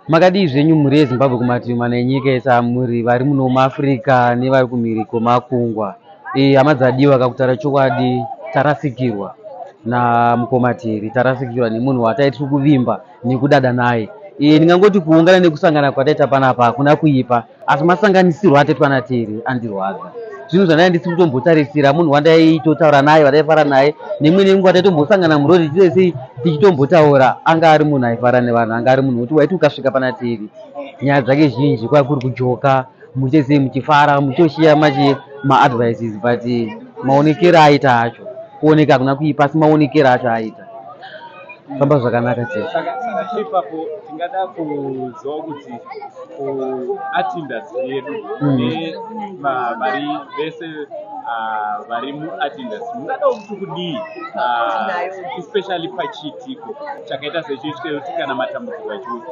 Makadii zvenyu mhuri yeZimbabwe kumativi mana enyika ese amuri vari muno muAfrica nevari kumhiri kwemakungwa. Eh, hama dzadiwa kakutaura chokwadi tarasikirwa namukoma Terry, tarasikirwa nemunhu watai tiri kuvimba nekudada naye. Eh, ndingangoti kuungana nekusangana kwataita panapa hakuna kuipa asi masanganisirwo ataitwa naTerry andirwadza. Zvinhu zvandaiva ndisiri kutombotarisira, munhu wandaitotaura naye, wandaifara naye, neimwe nenguva taitombosangana muroad tichite sei tichitombotaura, anga ari munhu aifara nevanhu, anga ari munhu wekuti waiti ukasvika pana Terry nyaya dzake zhinji kwaiva kuri kujoka, muchite sei muchifara, muchitoshiya machi maadvices but maonekero aaita acho kuoneka hakuna kuipa asi maonekero acho aaita famba zvakanaka chete. Saka saka tiri ipapo tingada kuziva kuti kuart industry yedu nevari vese vari muart industry mungadawo kuti kudii especially pachiitiko chakaita sechiitiko chekuti kana matambudziko achiuya.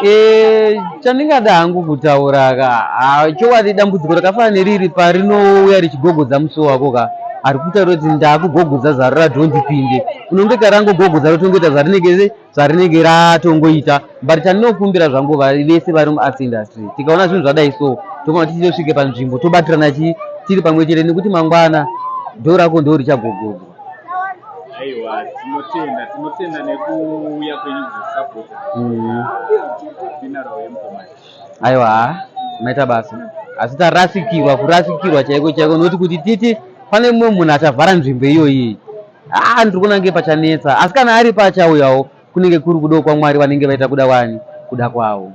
Eh, chandingada hangu kutaura ka ah, chokwadi dambudziko rakafanana neriri parinouya richigogodza musuwo wako ka hari kutaura kuti ndakugogodza zarura dhondipinde unonge karangogogodza rotongoita zvarinenge zvarinenge ratongoita but chandinokumbira zvangu vese vari muarts industry tikaona zvinhu zvadai so tofanira kuti titosvike panzvimbo tobatirana chi tiri pamwe chete nekuti mangwana dhoo rako ndo richagogodzwa. Aiwa, tinotenda, tinotenda nekuuya kwenyu kuzosapota funeral yemukomana. Aiwa, maita basa. Asi tarasikirwa, kurasikirwa chaiko chaiko nokuti kuti titi pane mumwe munhu achavhara nzvimbo iyoyi ah, ndiri kuona kunge pachanetsa asi kana ari pachauyawo kunenge kuri kudawo kwaMwari vanenge vaita kuda kwani kuda kwavo.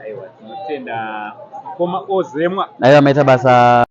Aiwa, tinotenda mukoma Ozemwa. Aiwa, maita basa.